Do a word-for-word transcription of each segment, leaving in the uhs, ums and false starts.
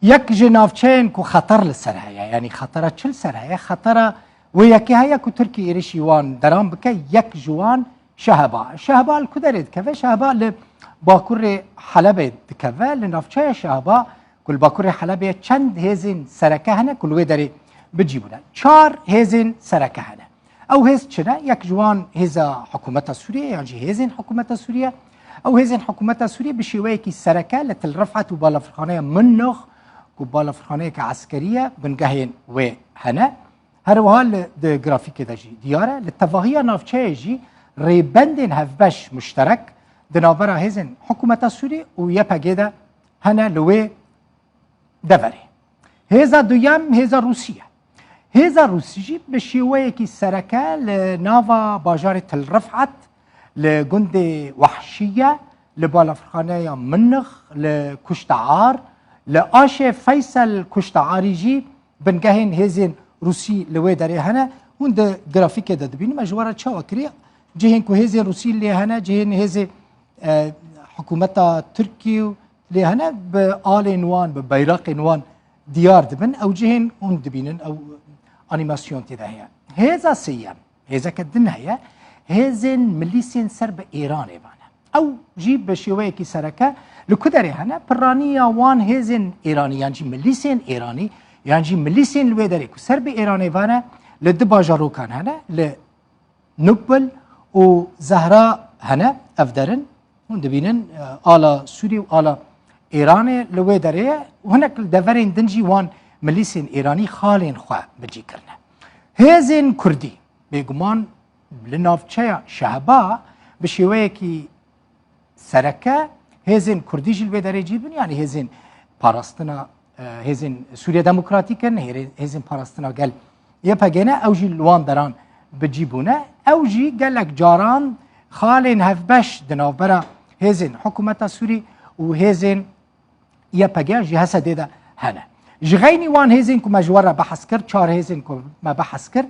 Yek ji navçeyên ku xeter li ser heye, yanî xetera çi li ser heye, xetera wê yekê heye ku Tirkî êrişî wan deran bike, yek ji wan Şeheba. Şeheba li ku derê dikeve? Şeheba li bakurê Helebê dikeve. Li navçeya Şeheba ku li bakurê Helebê ye, çend hêzên sereke hene ku li wê derê bi cî bûne. Çar hêzên sereke hene. Ew hêz çi ne? Yek ji wan hêza hikûmeta Sûriyê yan jî hêzên hikûmeta Sûriyê. Ew hêzên hikûmeta Sûriyê bi şêweyekî sereke li Til Rifet û balafirxaneya Minnox ku balafirxaneyeke eskerî ye, bingehên wê hene. Her wiha li, di grafîkê de jî diyar e. Li tevahiya navçeyê jî rêbendên hevbeş muşterek di navbera hêzên hikûmeta Sûrî û Y P G de hene li wê deverê. Hêza duyem hêza Rûsî ye. Hêza Rûsî jî bi şêweyekî sereke li nava bajarê Til Rifet, li gundê Wehşiye, li balafirxaneya Minix, li Kuştear, li aşê Feysel Kuştearî jî bingehên hêzên Rûsî li wê derê hene. Hûn di grafîkê de dibînin, me ji we re çawa kiriye? Cihên ku hêzên Rûsî lê hene, cihên hêzê, e, hikûmeta Tirkî lê hene, bi alên wan, bi beyraqên wan diyar dibin. Ew cihên hûn dibînin, ew anîmasyon tê de heye. Hêza sêyem, hêzeke din heye, hêzên milîsên ser bi Êranê vane. Ew jî bi şêweyekî sereke li ku derê hene? Piraniya wan hêzên Êranî yan jî milîsên Êranî yan jî milîsên li wê derê ku ser bi Êranê vane, li du bajarokan hene, li Nubbil û Zehra hene, ev derin. Hûn dibînin, e, ala Sûrî û ala Êranê li wê derê ye û hinek li deverên din jî wan milîsên Êranî xalên xwe bi cî kirine. Hêzên Kurdî, bêguman li navçeya Şehba bi şêweyekî sereke hêzên Kurdî jî li vê derê cî bin, yanî hêzên parastina, e, hêzên Sûriye Demokratîk in, hêrê-, hêzên parastina gel Y P G ne, ew jî li wan deran bi cî bûne. Ew jî gelek caran xalên hevbeş di navbera hêzên hikûmeta Sûrî û hêzên Y P G ji H S D de hene. Ji xeynî wan hêzên ku me ji we re behs kir, çar hêzên ku me behs kir,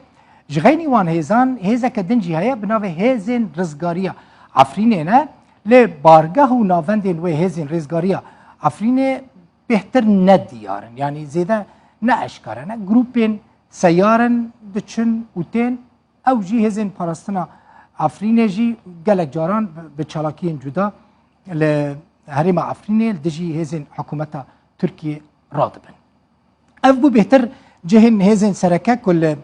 ji xeynî wan hêzan hêzeke din jî heye, bi navê Hêzên Rizgariya Efrînê ne. Lê bargeh û navendên wê hêzên rizgariya Efrînê bêhtir ne diyar in, yanî zêde ne eşkare ne. Grûpên seyar in, diçin û tên. Ew jî hêzên parastina Efrînê jî gelek caran bi, bi çalakiyên cuda li herêma Efrînê li dijî hêzên hikûmeta Tirkiyê radibin. Ev bû bêhtir cihên hêzên sereke ku li,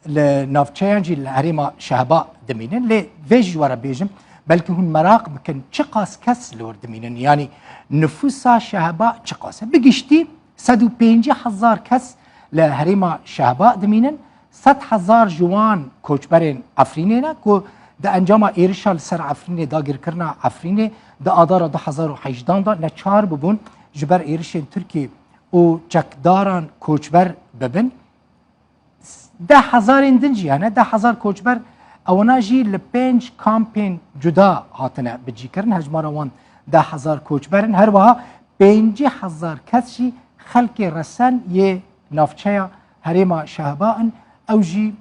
li navçeyan jî li herêma Şehba dimînin. Lê vê ji we re bêjim, belkî hûn meraq bikin çiqas kes li wir dimînin, yanî nifûsa Şehba çiqas e. Bi giştî sed û pêncî hezar kes li herêma Şehba dimînin. Sed hezar ji wan koçberên Efrînê ne ku di encama êrişa li ser Efrînê, dagirkirina Efrînê di adara du hezar û hejdan de neçar bibûn ji ber êrişên Tirkiyê û çekdaran koçber bibin. Deh hezarên din jî hene, deh hezar koçber, ewana jî li pênc kampên cuda hatine bicîkirin. Hejmara wan deh hezar koçber in. Her wiha pêncî hezar kes jî xelkê resen yê navçeya herêma Şehba in. Ew jî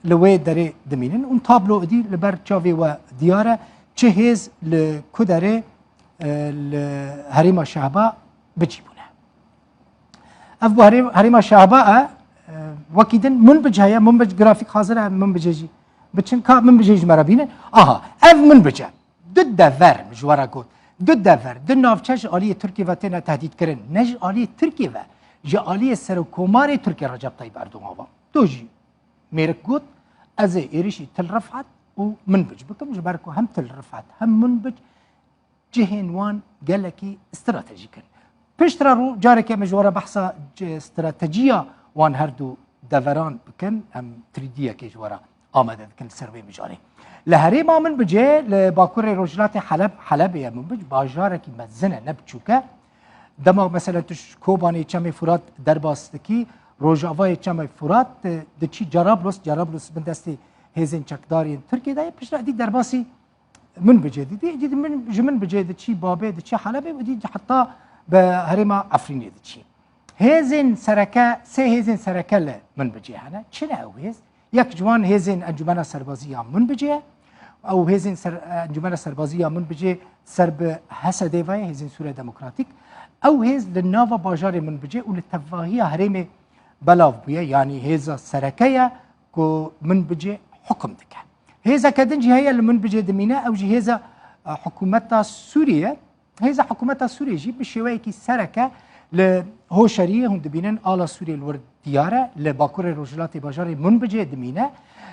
li wê derê dimînin. Û tablo idî li ber çavê we diyar e. Çi hêz li ku derê, e, li herêma Şehba bicî bûne. Ev bû herê-, herêma Şehba e. E, wekî din Munbic heye. Munbic grafîk hazir e. Munbicê jî biçin ka Munbicê ji me re bînin. Aha, ev Munbic e. Du dever, min ji we re got. Du dever, du navçe ji aliyê Tirkiyê ve têne tehdîtkirin. Ne ji aliyê Tirkiyê ve, ji aliyê Serokkomarê Tirkiyê Recep Tayyip Erdogan ve. Tu jî mêrik got, ez ê êrişî Til Rifet û Minbic bikim, ji ber ku hem Til Rifet hem Minbic cihên wan gelekî stratejîk in. Piştre rû careke me ji we re behsa c-, stratejiya wan her du deveran bikin, em three D yekê ji we re amade dikin li ser vê mijarê. Li herêma Minbicê, li bakurê rojhilatê Heleb, Helebê ye Minbic, bajarekî mezin e, ne biçûk e. Dema mesela tu ji Kobanê Çemê Furat derbas dikî, rojavayê Çemê Furat, e, diçî Cerablos, Cerablos bin destê hêzên çekdarên Tirkiyê de ye, piştre dî derbasî Minbicê didî, dî min, ji Minbicê diçî Babê, diçî Helebê û dî heta bi herêma Efrînê diçî. Hêzên sereke, sê hêzên sereke li Minbicê hene. Çi ne ew hêz? Yek ji wan hêzên Encûmena Serbazî ya Minbicê ye. Ew hêzên ser-, Encûmena Serbazî ya Minbicê ser bi H S D ve ye, Hêzên Sûriya Demokratîk. Ew hêz li nava bajarê Minbicê û li tevahiya herêmê belav bûye, yanî hêza sereke ye ku Minbicê hukum dike. Hêzeke din jî heye li Minbicê dimîne, ew jî hêza, e, hikûmeta Sûriyê ye. Hêza hikûmeta Sûriyê jî bi şêweyekî sereke li Hoşeriyê, hûn dibînin ala Sûriyê li wir diyar e, li bakurê rojhilatê bajarê Minbicê dimîne,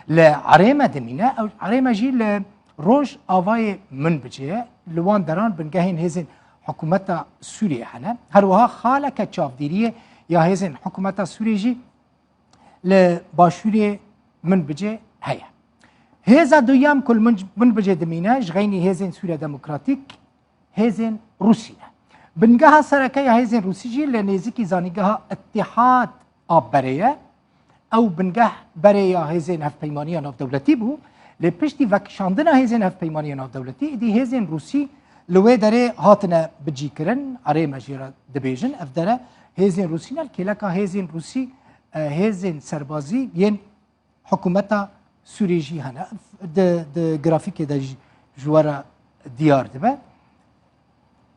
li Erême dimîne, ew Erême jî li rojavayê Minbicê ye. Li wan deran bingehên hêzên hikûmeta Sûriyê hene. Her wiha xaleke çavdîriyê ya hêzên hikûmeta Sûriyê jî li başûrê Minbicê heye. Hêza duyem ku li Min-, Minbicê dimîne, ji xeynî hêzên Sûriya Demokratîk, hêzên Rûsî ne. Bingeha sereke ya hêzên Rûsî jî li nêzîkî zanîngeha Îtîhad a berê ye. Ew bingeh berê ya hêzên hevpeymaniya navdewletî bû. Lê piştî vekişandina hêzên hevpeymaniya navdewletî, îdî hêzên Rûsî li wê derê hatine bicîkirin, erê me jê re dibêjin. Ev dere hêzên Rûsî ne, li kêleka hêzên Rûsî, e, hêzên serbazî yên hikûmeta Sûriyê jî hene. Di, di grafîkê de jî ji we re diyar dibe.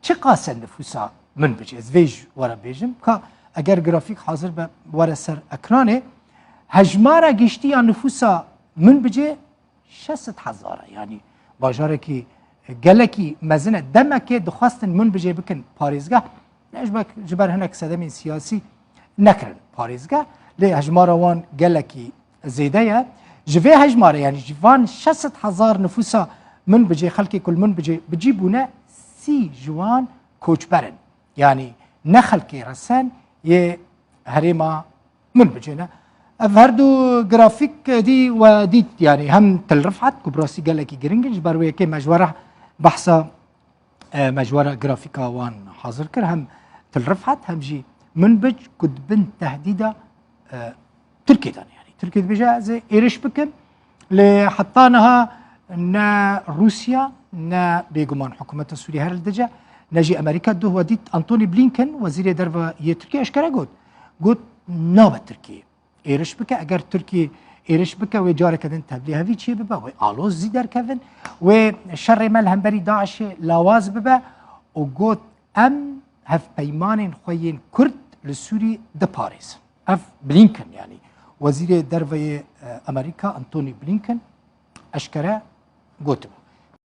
Çiqas e nifûsa Minbicê? Ez vê ji we re bêjim. Ka eger grafîk hazir be, were ser ekranê. Hejmara giştî ya nifûsa Minbicê şeş sed hezar e. Yanî bajarekî gelekî mezin e. Demekê dixwestin Minbicê bikin parêzgeh. Ne ji ber, ji ber hinek sedemên siyasî nekirin parêzgeh. Lê hejmara wan gelekî zêde ye. Ji vê hejmarê, yanî ji van şeş sed hezar nifûsa Minbicê, xelkê ku li Minbicê bi cî bûne, sî ji wan koçber in. Yanî ne xelkê resen yê herêma Minbicê ne. Ev her du grafîk dî we dît, yanî hem Til Rifat, ku bi rastî gelekî giring in, ji ber wê yekê me ji we re behsa, e, me ji we re grafîka wan hazir kir, hem Til Rifat hem jî Minbic ku di bin tehdîda, e, Tirkiyê de ne. Yanî Tirkiye dibêje, ez ê êrîş bikim. Lê heta niha ne Rûsya, ne bêguman hikûmeta Sûriyê her li dice, ne jî Amerîka. Duh we dît Antony Blinken, wezîrê derve yê Tirkiyê, eşkere got. Got, nabe Tirkiye êrîş bike. Eger Tirkiye êrîş bike, wê careke din tevlî hevî çê bibe, wê aloz zî derkevin, wê şerê me li hemberî DAIŞê lawaz bibe û got, em hevpeymanên xwe yên Kurd li Sûrî diparêzin. Ev Blinken, yanî wezîrê derve yê, e, Amerîka, Antony Blinken, eşkere gotibû.